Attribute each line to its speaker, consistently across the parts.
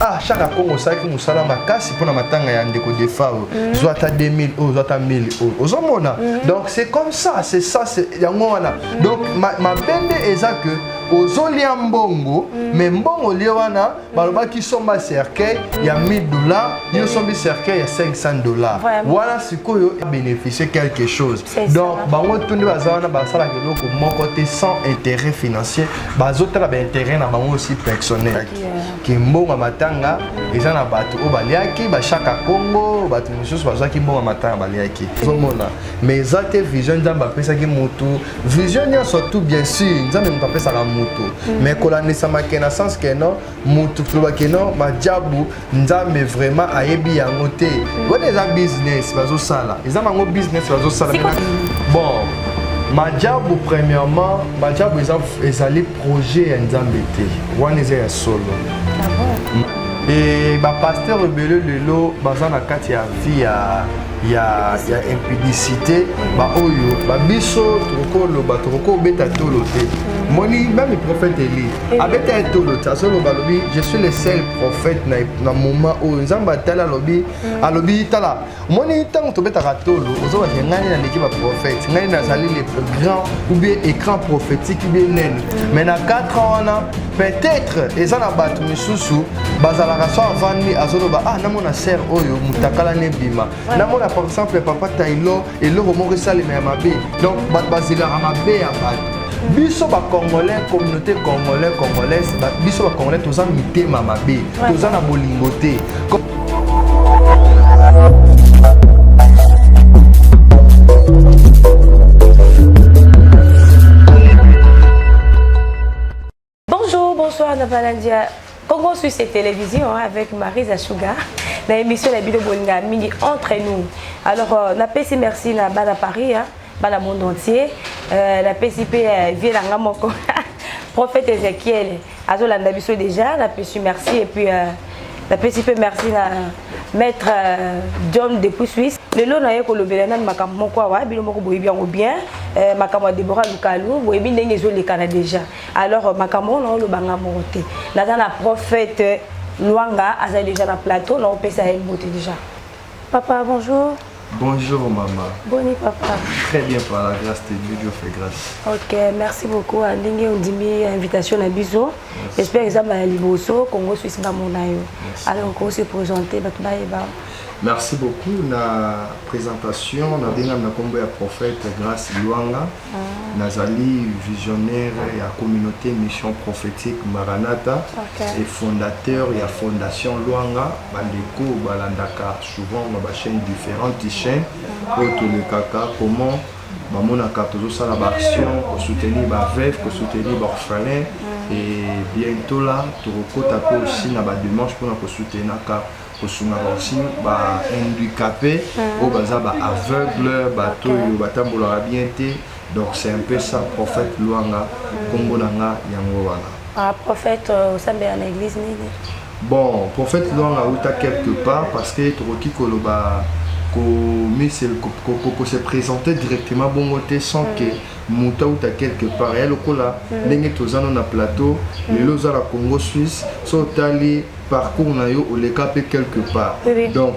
Speaker 1: Ah, Shaka Kongo osalaki mosala makasi mpona matanga ya ndeko Defao. Zwa ata 2000 oyo, zwa ata 1000 oyo. Ozomona? Donc c'est comme ça, c'est ça, c'est yango wana. Donc mabe nde eza que ozolia mbongo, mais mbongo olie wana, balobaki somba cercueil ya 1000 $, yo osombi cercueil ya 500 $. Wana sikoyo bénéficier quelque chose.
Speaker 2: C'est ça.
Speaker 1: Donc bango tu nde baza wana, basalaka eloko moko te sans intérêt financier. Bazotala baintérêt na bango aussi personnel. Ke mbongo ya matanga eza na bato oyo baliaki, bashaka Kongo, bato mosusu bazwaki mbongo ya matanga, baliaki. Ozomona, mais eza te vision Nzambe apesaki motu. Vision nyonso tout, bien sûr, Nzambe moto apesaka motu, mais kolandisama ke na sens ke non, motu tolobaki non, majabu Nzambe vraiment ayebi yango te. Wana eza business bazosala, eza bango business bazosala. Bon, majabu, premièrement, majabu eza, ezali projet ya Nzambe te, wana eza ya solo.
Speaker 2: Ah bon?
Speaker 1: E bapasteur ebele lelo baza na kati ya vie ya impudicité. Baoyo babiso tokokoloba, tokokobeta tolo te. Moni, même prophète Eli abeta ye tolo te. Azoloba, alobi: "Je suis le seul prophète na moment oyo." Nzambe atali, alobi: "Tala." Moni, ntango tobetaka tolo, ozobake ngai naleki baprophète, ngai nazali le grand ou bien écran prophétique ou bien nene. Mais na 4 ans wana, peut-être eza na bato misusu bazalaka so avandi, azoloba: "Ah, namona sœur oyo mutakala nebima, namona par exemple papa Taylor, eloko moko esalema ya mabe." Donc bato bazelaka mabe ya bato. Biso bacongolais, communauté congolais, congolaise, biso bacongolais toza mitema mabe, toza na bolingo te.
Speaker 2: Bonjour, bonsoir Nabalandia. Congo Suisse et Télévision, hein, avec Marisa Sugar. Na émission la vidéo bolinga mingi, entre nous. Alors napesi merci na bana Paris, hein, bana monde entier. Napesi pe vie na nga moko. Prophète Ezekiel azolanda biso déjà, napesi merci et puis napesi pe merci na maître John depuis Suisse. Lelo naye kolobela nani makambo moko awa, bino moko boyebi yango bien, makambo ya Debora Lukalu, boyebi ndenge ezolekana déjà. Alors makambo oyo naolobanga moko te, naza na prophète Lwanga, aza déjà na plateau, naopesa ye mbote déjà. Papa, bonjour.
Speaker 1: Bonjour maman.
Speaker 2: Boni papa?
Speaker 1: Très bien, par la grâce de Dieu, Dieu fait grâce.
Speaker 2: Ok, merci beaucoup ndenge ondimi invitation na biso. J'espère eza mbala liboso Congo Suisse bamona yo. Alors okoki se présenter, bato bayeba.
Speaker 1: Merci beaucoup na présentation. Nabengami na nkombo ya prophète Grâce Lwanga. Nazali visionnaire ya communauté Mission Prophétique Maranatha et fondateur ya Fondation Lwanga. Bandeko balandaka souvent na bachaîne, différentes chaînes oyo tolekaka, comment bamonaka tozosala baaction kosoutenir baveuve, kosoutenir baorphelin, et bientôt là tokokota mpe aussi na badémarche mpona kosoutenaka, kosungaka aussi bahandicapé oyo baza baaveugle, bato oyo batambolaka bien te. Donc c'est un peu ça, prophète Lwanga, nkombo na nga yango wana.
Speaker 2: Ah, prophète, osambela na église nini?
Speaker 1: Bon, prophète Lwanga auta quelque part, parce que tokoki koloba kose présenter directement bongo te sans que moto auta quelque part. Ya lokola ndenge toza no na plateau lelo, oza na Congo Suisse, so otali parcours na yo, oleka mpe quelque part. Donc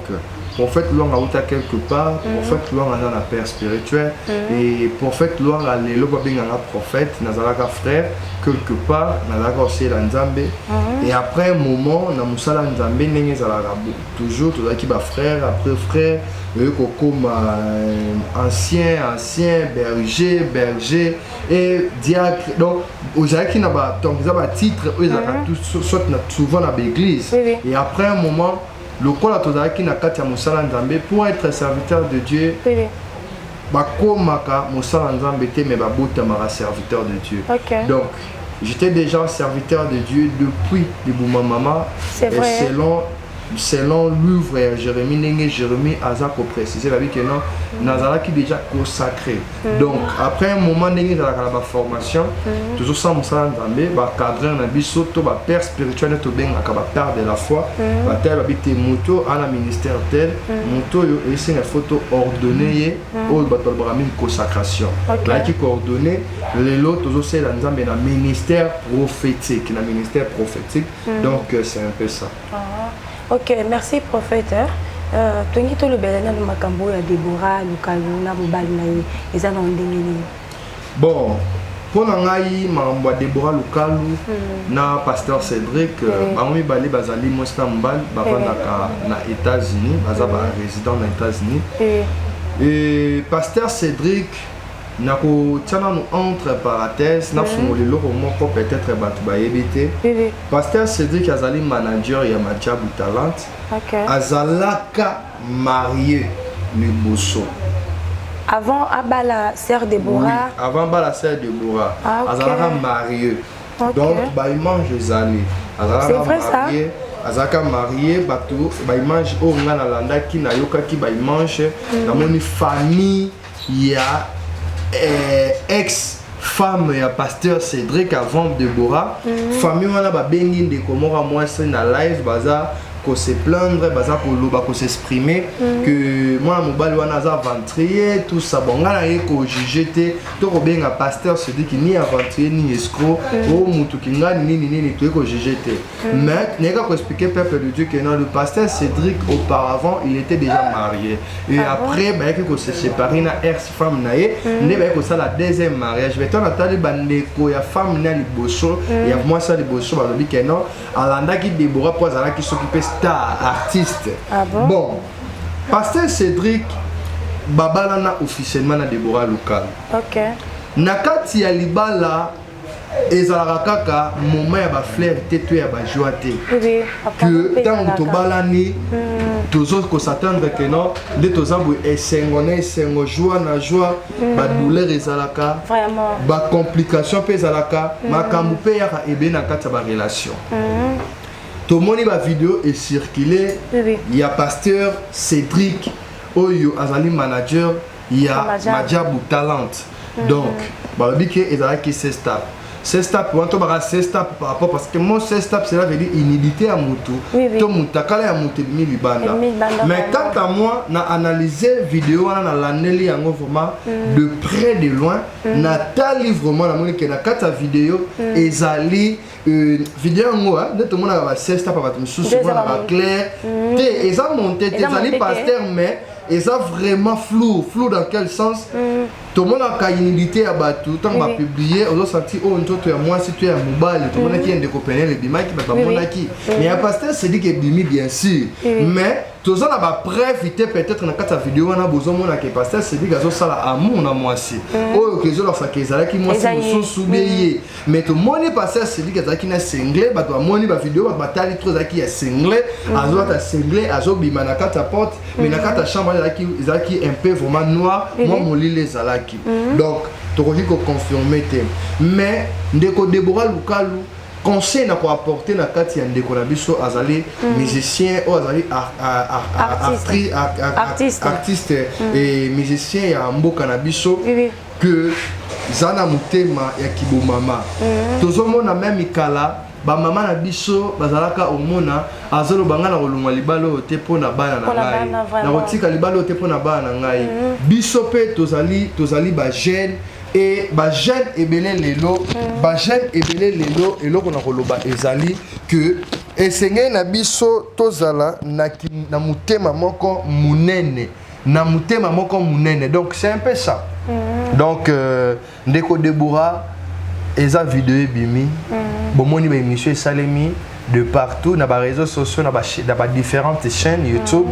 Speaker 1: prophète Lwanga auta quelque part. Prophète Lwanga aza na père spirituel et prophète Lwanga lelo babenganga prophète. Nazalaka frère quelque part, nazalaka kosala Nzambe et après un moment na mosala Nzambe, ndenge ezalaka toujours, tozalaki bafrère, après frère oye kokóma ancien, ancien, berger, berger et diacre. Donc ozalaki na ba, donc eza batitre oyo ezalaka soit na souvent na baéglise. Et après un moment, lokola tozalaki na kati ya mosala Nzambe, pour être serviteur de Dieu, bakomaka mosala Nzambe te, mais babotamaka serviteur de Dieu. Donc j'étais déjà serviteur de Dieu depuis libuma mama.
Speaker 2: C'est
Speaker 1: Et
Speaker 2: vrai.
Speaker 1: selon Selon livre ya Jérémie, ndenge Jérémie aza koprécise, babi ke non, nazalaki déjà consacré. Donc après un moment, ndenge ezalaka na baformation, tozosala mosala Nzambe, bacadreur na biso to bapère spirituel nde tobengaka bapère de la foi, batala, babi te, moto ana ministère tel, moto oyo esenga faut to ordonner ye, oyo bato balobaka mingi consacration. Bayaki koordonner, lelo tozosalela Nzambe na ministère prophétique, na ministère prophétique. Donc c'est un peu ça.
Speaker 2: Ah, ok, merci prophète. Tongi tolobela nano makambo oyo ya Debora Lukalu na mobali na ye, eza na ndenge nini?
Speaker 1: Bon, mpo na ngai, makambo ya Debora Lukalu na pasteur Cédric, bango mibale bazali mwasi na mobali, bavandaka na États-Unis, baza barésident na États-Unis. Et pasteur Cédric, nakotia nanu entre parenthèse, nafungola eloko moko, peut-être bato bayebi te. Pasteur Cédric azali manager ya Majabu Talent. Azalaka marié liboso.
Speaker 2: Avant abala sœur Déborah?
Speaker 1: Oui, avant bala sœur Déborah. Azalaka marié. Donc baimage ezali
Speaker 2: C'est vrai, ça?
Speaker 1: Marié, azalaka marié. Bato baimage oyo ngai nalandaki, nayokaki baimage, namoni famille ya ex femme ya pasteur Cédric avant Déborah. Famille wana babengi ndeko moko ya mwasi na live, baza kose plaindre, baza koloba, kos'exprimer que mwana mobali wana aza aventurier, tout ça. Bon, ngai naye kojuge te to kobenga pasteur Cédric ni aventurier ni escroc o mutu kingani nini nini, toye kojuge te. Mais nayeka koexpliquer peuple de Dieu que non, le pasteur Cédric, auparavant il était déjà marié et
Speaker 2: Ah bon?
Speaker 1: après bayaki kose séparer na ex femme na ye, nde bayaki kosala deuxième mariage. Mais to natali bandeko ya femme na liboso, ya mwasi ya liboso, balobi ke non, alandaki Debora mpo azalaki soki mpe star artiste.
Speaker 2: Ah bon?
Speaker 1: Bon, pasteur Cédric babalana officiellement na Debora Lukalu. Na kati ya libala ezalaka kaka moment ya bafleurs te to ya bajoie te. Que ntango tobalani, tozo kos'attendre ke non, nde toza boye, esengo na esengo, joie na joie. Badouleur ezalaka, bacomplication mpe ezalaka, makambo mpe eyaka ebele na kati ya barelation. Tomoni bavideo ecircule ya pasteur Cédric oyo azali manager ya
Speaker 2: Majabu.
Speaker 1: Majabu Talent. Donc balobi ke ezalaki sextape. Sextape wana tobaka sextape par rapport, parce que mo sextape, cela veut dire nudité ya mutu to mutakala ya mutu ebimi libanda.
Speaker 2: Ebimi libanda,
Speaker 1: Mais
Speaker 2: vraiment.
Speaker 1: quant à moi, na analyse vidéo wana, nalandeli yango vraiment de près, de loin, natali vraiment, namoni ke na kati ya vidéo ezali vidéo yango nde tomonaka basextape ya bato mosusu,
Speaker 2: Nde eza
Speaker 1: monaka clair te, eza monté te.
Speaker 2: Eza
Speaker 1: Ezali
Speaker 2: monté te.
Speaker 1: pasteur, mais eza vraiment flou. Flou dans quel sens? Tomonaka nudité ya bato ntango bapublie, ozosanti oyo nzoto ya mwasi to ya mobali. Tomonaki ya ndeko Penel ebimaki, bato bamonaki, mais ya pasteur Cédric ebimi bien sûr, mais toza na bapreuve te. Peut-être na kati ya video wana bozomona ke pasteur Cédric azosala amour na mwasi oyo ke ezolakisaka ezalaki mwasi
Speaker 2: Eza ye.
Speaker 1: mosusu be ye. Mais tomoni pasteur Cédric azalaki na singlet, bato bamoni bavideo, bato batali trop, ezalaki ya singlet, azolata singlet, azobima na kati ya porte, mais na kati ya chambre ezalaki un peu vraiment noir, mwa molili ezalaki. Donc tokoki koconfirme te. Mais ndeko Debora Lukalu, conseil na koapporte na kati ya ndeko na biso azali musicien oyo azali
Speaker 2: Artiste. Artiste.
Speaker 1: Artiste et musicien ya mboka na biso, que za na motema ya kibomama. Tozomona même kala bamama na biso bazalaka, omona azoloba: "Ngai na kolongwa libala oyo te mpo na bana na
Speaker 2: Mpo na
Speaker 1: ngai,
Speaker 2: bana, vraiment.
Speaker 1: nakotika libala oyo te mpo na bana na ngai." Biso mpe tozali bajeune e bajeune ebele lelo, bajeune ebele lelo. Eloko na koloba ezali ke esengeli na biso tozala na motema moko monene, na motema moko monene. Donc c'est un peu ça. Donc ndeko Debora, eza video ebimi, bomoni baémission esalemi de partout na baréseaux sociaux, na badifférentes chaînes YouTube.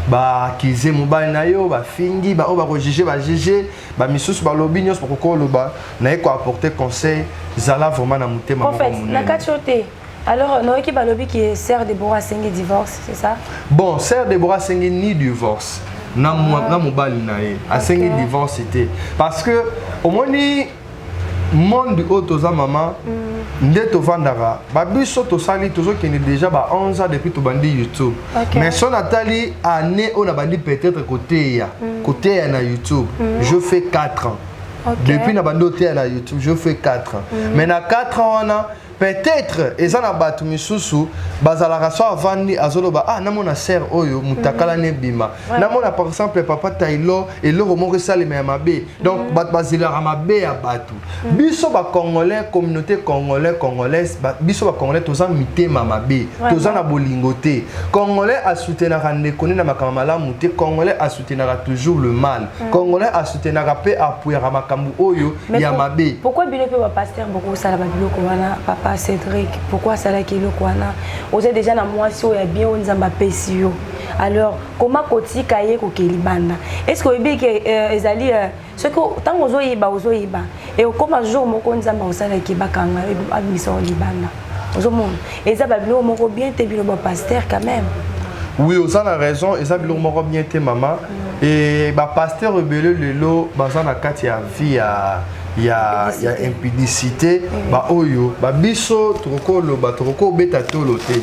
Speaker 1: Bakize mobali na yo, bafingi, baoyo bakojuge, bajuge, bamisusu balobi nyonso bakoki koloba. Naye koapporter conseil: zala vraiment na motema moko
Speaker 2: Prophète, na
Speaker 1: monene.
Speaker 2: kati oyo te. Alors nayoki balobi ki sœur Déborah asengi divorce, c'est ça?
Speaker 1: Bon, sœur Déborah asengi ni divorce na mobali na ye, asengi divorce te, parce que omoni monde oyo toza, mama. Nde tovandaka babiso, tosali, tozokende déjà ba 11 ans depuis tobandi YouTube. Mais so natali année oyo nabandi peut-être koteya na YouTube, je fais 4 ans. Depuis nabandi oteya na YouTube, je fais 4 ans. Mais na 4 ans wana, peut-être eza na bato misusu bazalaka so avandi, azoloba: "Ah, namona sœur oyo mutakala ne ebima, namona par exemple papa Taylor, eloko moko esalema ya mabe." Donc bato bazelaka mabe ya bato. Biso bacongolais, communauté congolais, congolaise, biso bacongolais toza mitema mabe, toza na bolingo te. Congolais asoutenaka ndeko nde na makambo malamu te. Congolais asoutenaka toujours le mal. Congolais asoutenaka mpe apuyaka makambo oyo ya mabe.
Speaker 2: Pourquoi bino mpe bapasteur bokosala babiloko wana? Papa Cédric, pourquoi asalaki eloko wana? Oza déjà na mwasi oyo ya bien, oyo Nzambe apesi yo. Alors koma kotika ye koke libanda? Est ce que oyebi ke ezali soki ntango ozoyiba, ozoyiba e okóma jour moko Nzambe osalaki bakanga, abimisa yo libanda? Ozomona eza babiloko moko bien te, bino bapasteur quand même.
Speaker 1: Oui, oza na raison, eza biloko moko bien te, mama. E bapasteur ebele lelo baza na kati ya vie ya impudicité. Baoyo babiso tokokoloba, tokokobeta tolo te.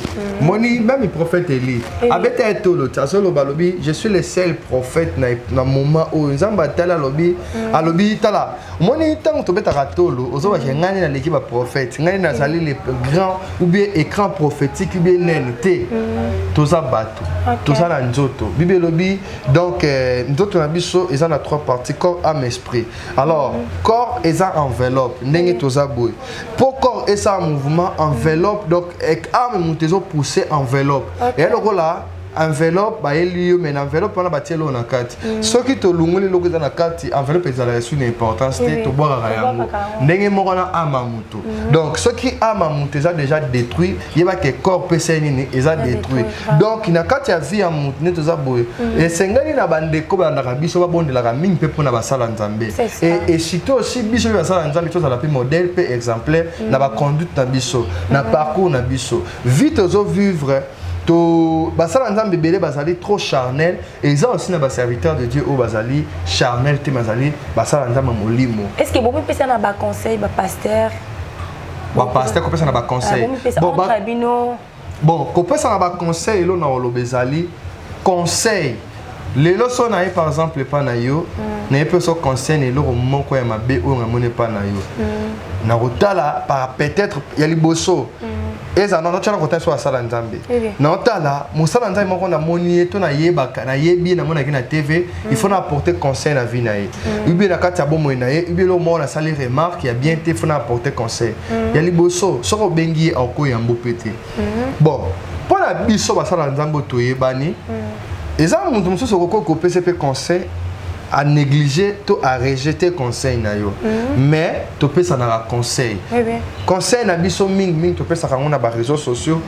Speaker 1: Moni même prophète Eli abeta ye tolo te. Azoloba, alobi: "Je suis le seul prophète na moment oyo." Nzambe atali, alobi: "Tala." Omoni, ntango tobetaka tolo, ozobaka: "Ngai naleki baprophète, ngai nazali le grand ou bien écran prophétique ou bien nene." Te, toza bato, toza na nzoto. Bible elobi donc nzoto na biso eza na trois parties: corps, âme, esprit. Alors corps eza enveloppe. Ndenge toza boye, mpo corps esala mouvement, enveloppe, donc âme moto ezopousse enveloppe. Eya lokola enveloppe bayeli yo, mais na enveloppe wana batie eloko na kati. Soki tolungoli eloko eza na kati, enveloppe ezalaka esu na importance te, tobwakaka yango. Ndenge moko na âme ya moto. Donc soki âme ya moto eza déjà détruit, yebaka corps mpe se nini eza détruit. Donc na kati ya vie ya moto, nde toza boye, esengeli na bandeko balandaka biso babondelaka mingi mpe mpona basala Nzambe. Et surtout aussi biso mpe basala Nzambe, tozala mpe modèle mpe exemplaire na baconduite na biso, na parcours na biso, vie tozovivre. To basala Nzambe ebele bazali trop charnel. Eza aussi na baserviteur de Dieu oyo bazali charnel te, bazali basala Nzambe molimo.
Speaker 2: Est ce que bomipesa na baconseil, bapasteur?
Speaker 1: Bapasteur kopesa na baconseil?
Speaker 2: Bon, bino.
Speaker 1: Bon, kopesa na baconseil, elo na koloba ezali conseil. Lelo so na ye par exemple epa na yo, naye mpe so conseil na eloko moko ya mabe oyo namoni epa na yo, na kotala par peut-être ya liboso eza na kotala so asala Nzambe, naotala mosala Nzambe moko, namoni ye to nayebaka, nayebi ye, namonaki na TV, il faut na apporter conseil na vie na ye ubie na kati ya bomoi na ye, ubie eloko moko nasali remarque ya bien te, il faut na apporter conseil. Ya liboso, soki obengi ye, akoyambo mpe te. Bon, mpo na biso basala Nzambe oyo toyebani, eza moto mosusu okoki kopesa mpe conseil, a négligé to a rejeté conseil na yo. Mais topesanaka conseil. Conseil na biso mingimingi topesaka yango na baréseaux sociaux.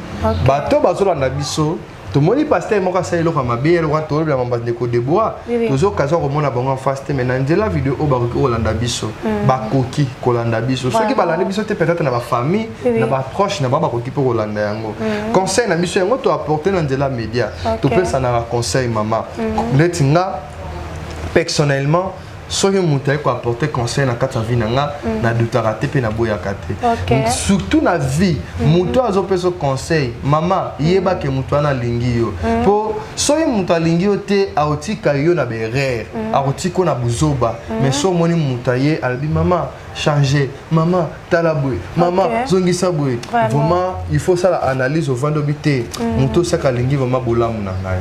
Speaker 1: Bato bazolanda biso, tomoni pasteur moko asali eloko ya mabe, eloko wana tolobela bandeko Deboa. Tozokaza komona bango en face te, mais na nzela video oyo bakoki kolanda biso, bakoki kolanda biso. Soki balandi biso te, peut-être na bafamille, na baproche na bango, bakoki mpe kolanda yango. Conseil na biso yango toapporte na nzela média. Topesanaka conseil, mama. Neti nga personnellement, soki moto aye koapporte conseil na kati ya vie na nga, nadutaka te mpe naboyaka te. Surtout na vie, moto azopesa conseil, mama, yebake moto wana alingi yo. Mpo soki moto alingi yo te, akotika yo na baerreur, akotika yo na buzoba. Mais so omoni moto aye, alobi: "Mama, change, mama, tala boye, mama, zongisa boye," vraiment il faut sala analyse, ovandi, obi te, moto osaka alingi vraiment bolamu na ngai.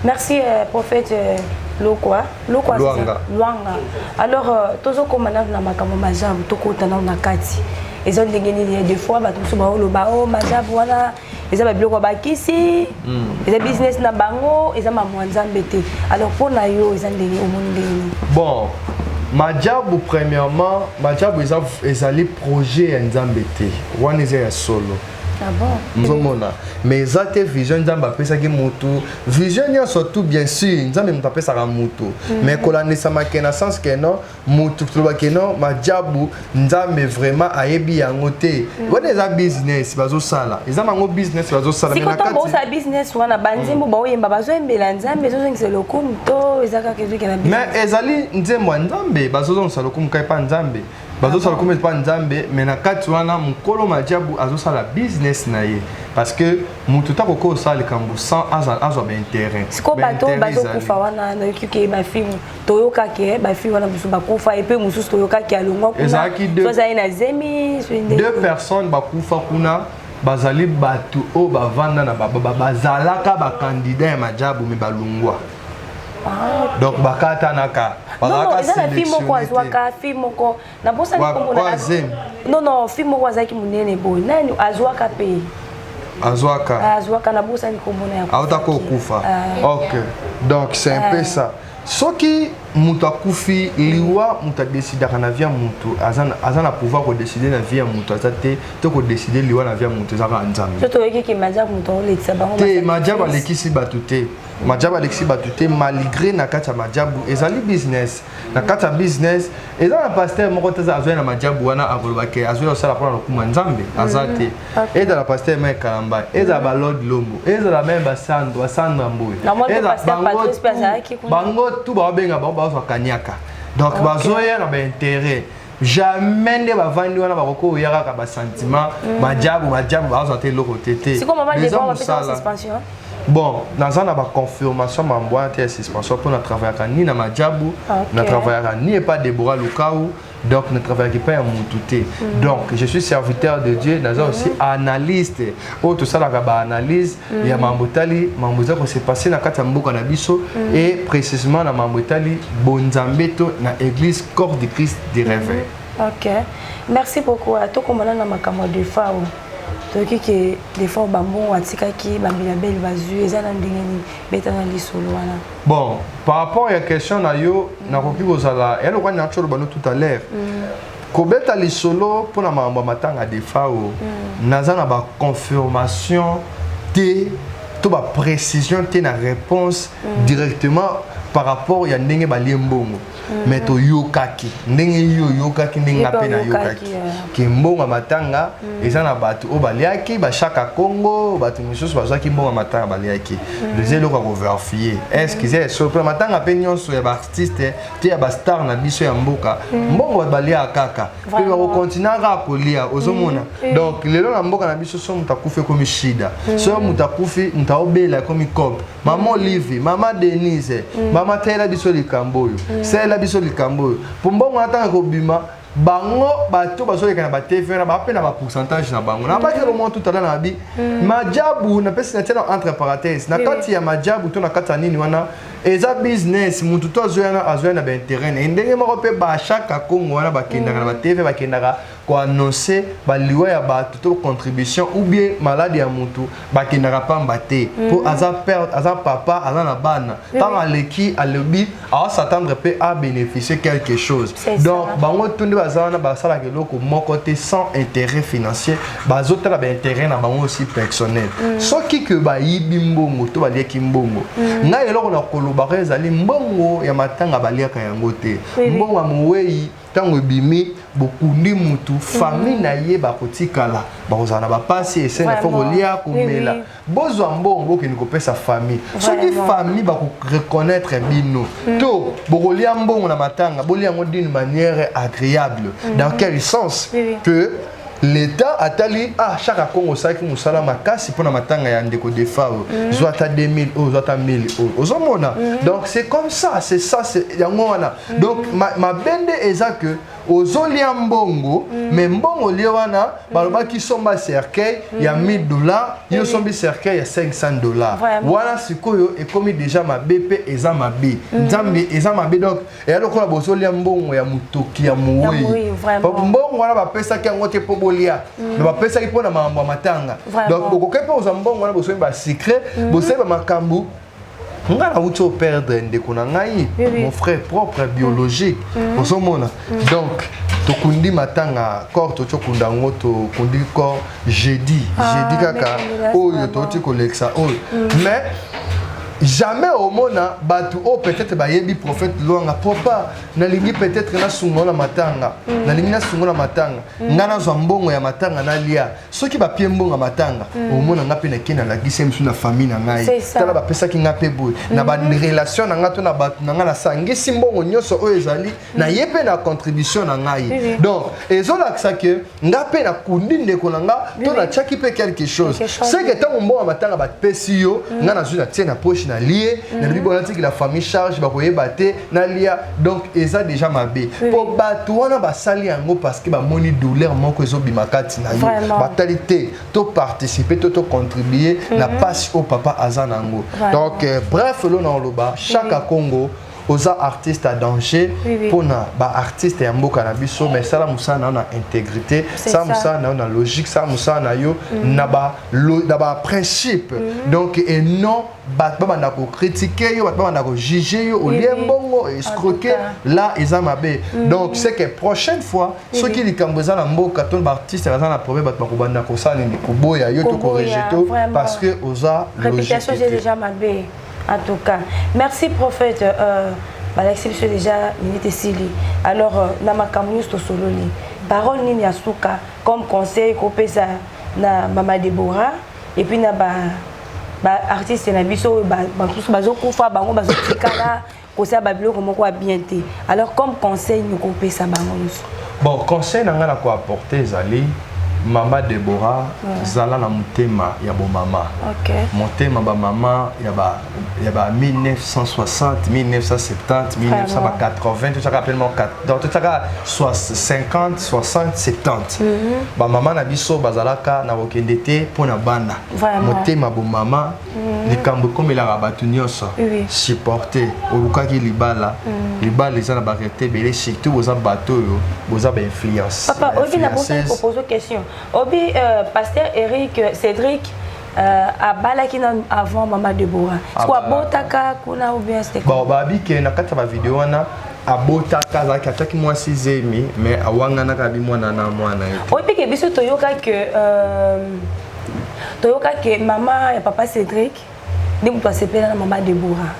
Speaker 2: Merci, prophète Lokwa. Lokwa, c'est ça?
Speaker 1: Luanga.
Speaker 2: Luanga. Alors, tozokoma nanu na makambo majabu, tokota nanu na kati. Eza ndenge nini? Des fois bato mosusu baoloba: "O majabu wana eza babiloko ya bakisi, eza business na bango, eza mambo ya Nzambe te." Alors mpo na yo, eza ndenge omoni ndenge nini?
Speaker 1: Bon, majabu, premièrement, majabu eza, ezali projet ya Nzambe te. Wana eza ya solo.
Speaker 2: Ah bon?
Speaker 1: Ozomona, mais eza te vision Nzambe apesaki motu. Vision nyonso tout, bien sûr, Nzambe moto apesaka motu, mais kolandisamake na sens ke non, motu tolobake non, majabu Nzambe vraiment ayebi yango te. Wana eza business bazosala, eza nango business bazosala, mais
Speaker 2: siko
Speaker 1: na
Speaker 2: ntango
Speaker 1: kati
Speaker 2: bosala business wana, banzembo baoyemba, bazoyembela Nzambe, ezozongisa lokumu to eza kaka ezokenda?
Speaker 1: Mais ezali nzembo ya Nzambe, bazozongisa lokumu kai mpa Nzambe. Bazosala lokumu epa Nzambe, mais na kati wana mokolo Majabu azosala business na ye, parce que moto ta koki osala likambo sans azwa baintérêt.
Speaker 2: Sikoyo bato oyo bazokufa wana, nayoki ke bafilme, toyokaki bafilme wana, mosusu bakufa, epe mosusu toyokaki alongwa kuna.
Speaker 1: Ezalaki
Speaker 2: so azali na zemi.
Speaker 1: Deux personnes bakufa kuna, bazali bato oyo bavanda na bazalaka bacandidat ya Majabu, mais balongwa. Donc bakatanaka.
Speaker 2: Bazalaka eza na fille moko azwaka, fille moko nabosani kombo. Non, fille moko azalaki monene boye, nani azwaka mpe.
Speaker 1: Azwaka.
Speaker 2: Azwaka, nabosani kombo na
Speaker 1: ya. Autaka kokufa. Ok, donc c'est un peu ça. Soki moto akufi, liwa, moto adécidaka na vie ya moto, aza na pouvoir kodécider na vie ya moto aza te, to kodécider liwa na vie ya moto eza kaka Nzambe.
Speaker 2: Toyoki Majabu moto aolekisa bango.
Speaker 1: Te, Majabu alekisi bato te, Majabu alekisi bato te, malgré na kati ya Majabu ezali business. Na kati ya business eza na pasteur moko te azwai na Majabu wana akoloba ke azwai kosala mpona lokumu ya Nzambe, aza te. Ezala pasteur Mike Kalamba, ezala balord Lombo, ezala même Basandra, Basandra Mboyo, bango tu baobenga bango bazwa kaniaka. Donc bazoya na baintérêt. Jamais nde bavandi wana bakoki oya kaka basentiment Majabu, Majabu, bazwa te eloko te te. Bon, naza na baconfirmation mambo wana te ya suspension, mpo na travaillaka ni na Majabu, na travaillaka ni epa Debora Lukau, donc na travaillaki epai ya mutu te. Donc je suis serviteur de Dieu, naza aussi analyste oyo tosalaka baanalyse ya mambo etali mambo eza kose passer na kati ya mboka na biso, et précisément na mambo etali bonzambe to na église Corps du Christ de Réveil.
Speaker 2: Ok, merci beaucoup. Tokomona na makambo ya Defao. Toyoki ke Defao, bambongo atikaki, bambila bele bazwi, eza na ndenge nini? Beta na lisolo wana.
Speaker 1: Bon, par rapport ya question na yo, nakoki kozala ya lokwa nati oloba no tout à l'heure, kobeta lisolo mpona makambo ya matanga Defao, naza na baconfirmation te to baprécision te na réponse directement par rapport ya ndenge balie mbongo. Mais toyokaki ndenge yo oyokaki, ndenge nga mpe nayokaki ke mbongo ya matanga eza na bato oyo baliaki, bashaka Congo, bato misusu bazwaki mbongo ya matanga, baliaki. Eza eloko ya kovérifier, est ce que eza esolo mpona matanga mpe nyonso ya baartiste te, ya bastar na biso ya mboka. Mbongo bato baliaka kaka mpe bakokontinue kaka kolia, ozomona. Donc lelo na mboka na biso, so moto akufi ekomi shida, so moto akufi, moto aobela ekomi cope. Mama Olive, mama Denise, mama tayela biso likambo oyo, salela biso likambo oyo, mpo mbongo wana ntango ekobima, bango bato bazoleka na batv wana bape na bapourcentage na bango. Na baki lomo tout à l'heure na bi Majabu, napesi na tia na entre parenthèse, na kati ya Majabu to na kati ya nini wana eza business. Mutu to azoya na azoya na baintérêt na ye. Ndenge moko mpe bashaka Kongo wana bakendaka na batv, bakendaka koannoncer baliwa ya bato to contribution ou bien maladi ya mutu, bakendaka pamba te, mpo aza père, aza papa, aza na bana. Ntango aleki alobi, aos'attendre mpe abénéficier quelque chose. Donc bango tu nde baza wana, basalaka eloko moko te sans intérêt financier, bazotala baintérêt na bango aussi personnel. Soki ke bayibi mbongo to baliaki mbongo, ngai eloko na kolobaka ezali mbongo ya matanga baliaka yango te. Mbongo ya mowei, ntango ebimi, bokundi mutu, famille na ye bakotikala, bakozala na bapasi, esenga fo kolia, komela. Bozwa mbongo, bokende kopesa famille. Soki famille bakoreconnaître bino to bokolia mbongo na matanga, bolia yango d'une manière agréable. Dans quel sens? Que l'État atali: ah, chaque Congo osalaki mosala makasi mpona matanga ya ndeko Defao, zwa ata 2000 oyo, zwa ata 1000 oyo, ozomona. Donc c'est comme ça, c'est ça, c'est yango wana. Donc mabe nde eza que ozolia mbongo, mais mbongo lie wana, balobaki somba cercueil ya 1000 $, yo osombi cercueil ya 500 $. Wana sikoyo ekomi déjà mabe, mpe eza mabe, Nzambe, eza mabe. Donc eya lokola bozolia mbongo ya motoki ya mowei. Mbongo wana bapesaki yango te mpo bolia, mais bapesaki mpo na makambo ya matanga. Donc bokoki mpe kozwa mbongo wana, bosombi basucre, bosali bamakambo. Ngai nauti operdre ndeko na ngai, mon frère propre biologique, ozomona. Donc tokundi matanga, corps toti okunda yango, tokundi corps jeudi, jeudi kaka oyo touti kolekisa oyo. Mais Jamais omona bato oyo peut-être bayebi prophète Lwanga, papa, nalingi peut-être nasunga na matanga, nalingi nasunga na matanga, nga nazwa mbongo ya matanga nalia. Soki bapie mbongo ya matanga, omona nga mpe nake, nalakisi ye mosusu na famille na ngai.
Speaker 2: C'est ça.
Speaker 1: Tala, bapesaki nga mpe boye na barelation na nga to na bato na nga, nasangisi mbongo nyonso oyo ezali na ye mpe na contribution na ngai. Donc ezolakisa ke nga mpe nakundi ndeko na nga to natiaki mpe quelque chose.
Speaker 2: Quelque chose.
Speaker 1: C'est que ntango mbongo ya matanga bapesi yo, nga nazwi, natie na poche, nalie, nalobi bona natikela famille charge, bakoyeba te, nalia. Donc eza déjà mabe mpo bato wana basali yango parce que bamoni douleur moko ezobima kati na yo. Batali te toparticipe to tocontribue na pasi oyo papa aza nango. Donc bref, elo na oloba, Chaka Congo, oza artiste à danger mpona baartiste ya mboka na biso, mais sala mosala na yo na intégrité, sala mosala na yo na logique, sala mosala na yo na baprincipe. Donc et non bato babanda kocritiquer yo, bato babanda kojuger yo, olie mbongo, escroquer. Là eza mabe. Donc c'est que prochaine fois, soki likambo eza na mboka to baartiste baza na problème, bato bakobanda kosala nini? Koboya yo to korejeter, parce que oza
Speaker 2: réputation déjà mabe. En tout cas, merci prophète. Balakisi biso déjà minute esili. Alors na makambo nyonso tosololi, parole nini ya suka comme conseil kopesa na mama Debora et puis na ba baartiste na biso oyo bamosusu bazokufa, bango bazotikala kosala babiloko moko ya bien te? Alors comme conseil nini kopesa bango nyonso?
Speaker 1: Bon, conseil na ngai na koapporte ezali: mama Debora, zala na motema ya bomama, motema bamama ya ba 1960, 1970, 1980, totiaka pelema, donc totiaka 50, 60, 70. Bamama na biso bazalaka na kokende te mpo na bana. Motema bomama, likambo ekomelaka bato nyonso, supporte. Olukaki libala, libala eza na baréalité ebele, surtout boza bato oyo boza bainfluence.
Speaker 2: Papa, oyebi, na bosani question obi, pasteur Eric Cédric abalaki nanu avant mama Debora, siko abotaka kuna ou bien c'était?
Speaker 1: Bon, babi ke na kati ya bavideo wana abotaka, azalaki, atiaki mwasi zemi, mais awanganaka, abi mwana na mwana ye.
Speaker 2: Oyebi ke biso toyoka ke mama ya papa Cédric nde moto asepela na mama Debora.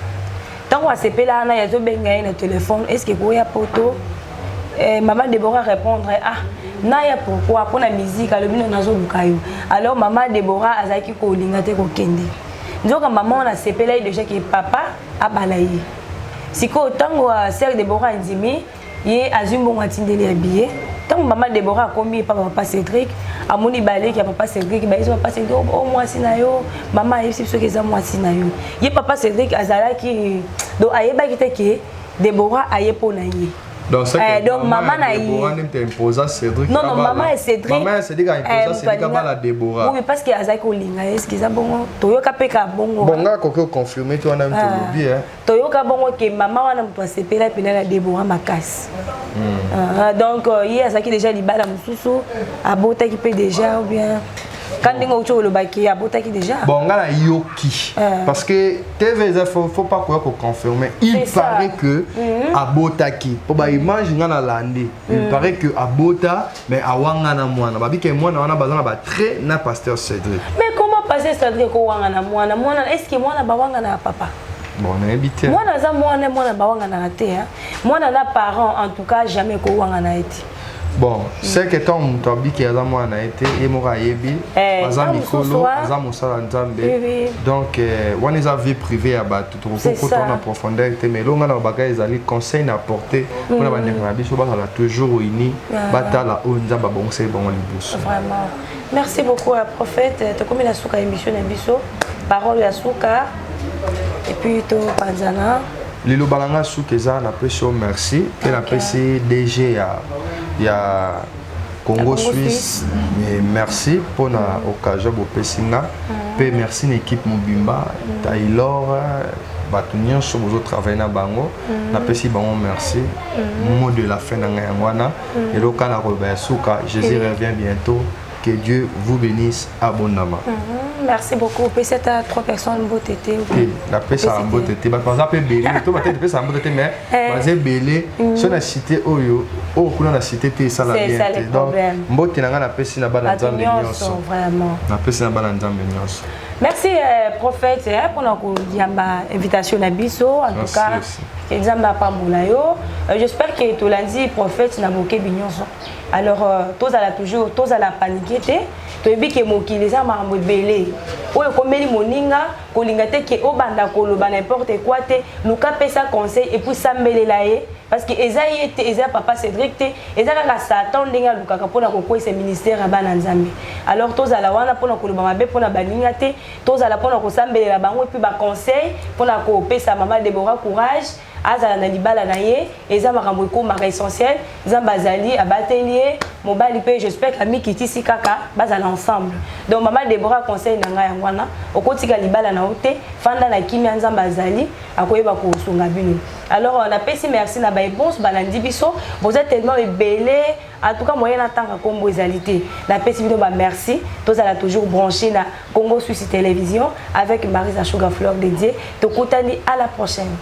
Speaker 2: Ntango asepela wana, azobenga ye na telefone: est ce que koya poto? Mama Debora répondre: ah, naya pourquoi? Mpona musique. Alobi: no, nazoluka yo. Alors mama Debora azalaki kolinga te kokende, nzoka mama wana asepela ye déjà ke papa abala ye. Sikoyo ntango sœur Debora andimi ye, azwi mbongo, atindeli ya billet. Ntango mama Debora akomi epa papa Cédric, amoni baleki ya papa Cédric, bayesi papa Cédric: o mwasi na yo, mama ayebisi biso eza mwasi na yo. Ye papa Cédric azalaki, donc ayebaki te ke Debora aye mpo na ye.
Speaker 1: Donc, c'est
Speaker 2: que donc maman na
Speaker 1: ye imposa Cédric.
Speaker 2: Non, non, maman ya Cédric.
Speaker 1: Maman ya Cédric a imposa Cédric abala Déborah.
Speaker 2: Oui, parce que azalaki kolinga ye. Est-ce que eza bongo? Toyoka mpe ka bongo.
Speaker 1: Bon, nga koki oconfirme te wana, tolobi.
Speaker 2: Toyoka bongo ke mama wana moto asepela mpena na Debora makasi. Donc ye azalaki déjà libala mosusu, abotaki mpe déjà, ou bien ka ndenge outi olobaki, abotaki déjà.
Speaker 1: Bon, nga nayoki, parce que TV eza, faut pas koya koconfirmer. Il paraît que abotaki, mpo baimage nga nalandi, il paraît que abota, mais awanga na mwana, babike mwana wana baza na batrait na pasteur Cédric.
Speaker 2: Mais comment pasteur Cédric kowanga na mwana? Mwana, est ce que mwana bawanga na papa?
Speaker 1: Bon, nayebi te.
Speaker 2: Mwana aza mwana, mwana bawanganaka te. Mwana na parent, en tout cas jamais kowanga na ye te.
Speaker 1: Bon, c'est que ntango moto abiki aza mwana na ye te, ye moko ayebi, aza mikolo, aza mosala Nzambe. Donc wana eza vie privée ya bato, tokokota na profondeur te. Mais elonga na babaka ezali conseil na porte mpona bandeko na biso: bazala toujours uni, batala oyo Nzambe abongiseli bango liboso.
Speaker 2: Vraiment, merci beaucoup à prophète. Tokomi na suka émission na biso. Parole ya suka et puis topanzana.
Speaker 1: Liloba na nga suka eza: napesi yo merci, mpe napesi DG ya Congo Suisse merci mpona occasion bopesi nga, mpe merci na équipe mobimba, Taylor, bato nyonso bozotravaille na bango, napesi bango merci. Mot de la fin na ngai yango wana. Eloko na koloba ya suka: Jésus revient bientôt, que Dieu vous bénisse abondamment.
Speaker 2: Merci beaucoup. Opesi ata trois personnes mbote te?
Speaker 1: Te, napesaka mbote te. Bato baza mpe ebele to bate, topesaka mbote te, mais baza ebele. So na cité oyo, oyo kuna na cité te, esala bien te. Donc mbote na ngai napesi na bana Nzambe nyonso, napesi na bana Nzambe nyonso.
Speaker 2: Merci prophète mpona koyamba invitation na biso. En tout cas, Nzambe apambola yo. J'espère que tolandi prophète na bokebi nyonso. Alors tozala toujours, tozala paniqué te. Toyebi ke mokili eza makambo ebele oyo ekomeli moninga. Kolinga te ke obanda koloba n'importe quoi te. Luka pesa conseil et puis sambelela ye, parce que eza ye te, eza papa Cédric te, eza kaka Satan ndenge alukaka mpona kokweyisa ministère ya bana Nzambe. Alors tozala wana mpona koloba mabe mpona baninga te, tozala mpona kosambelela bango et puis baconseil mpona kopesa mama Debora courage, azala na libala na ye. Eza makambo ekomaka essentiel. Nzambe azali, abateli ye mobali mpe j'espère amikitisi kaka, bazala ensemble. Donc mama Debora, conseil na ngai yango wana: okotika libala na yo te, fanda na kimia. Nzambe azali, akoyeba kosunga bino. Alors napesi merci na baebonse balandi biso, boza tellement ebele. En tout cas, moyen natanga nkombo ezali te. Napesi bino bamerci. Tozala toujours branché na Congo Suisse Télévision avec Marisa Sugar Fleur de Dieu. Tokutani à la prochaine.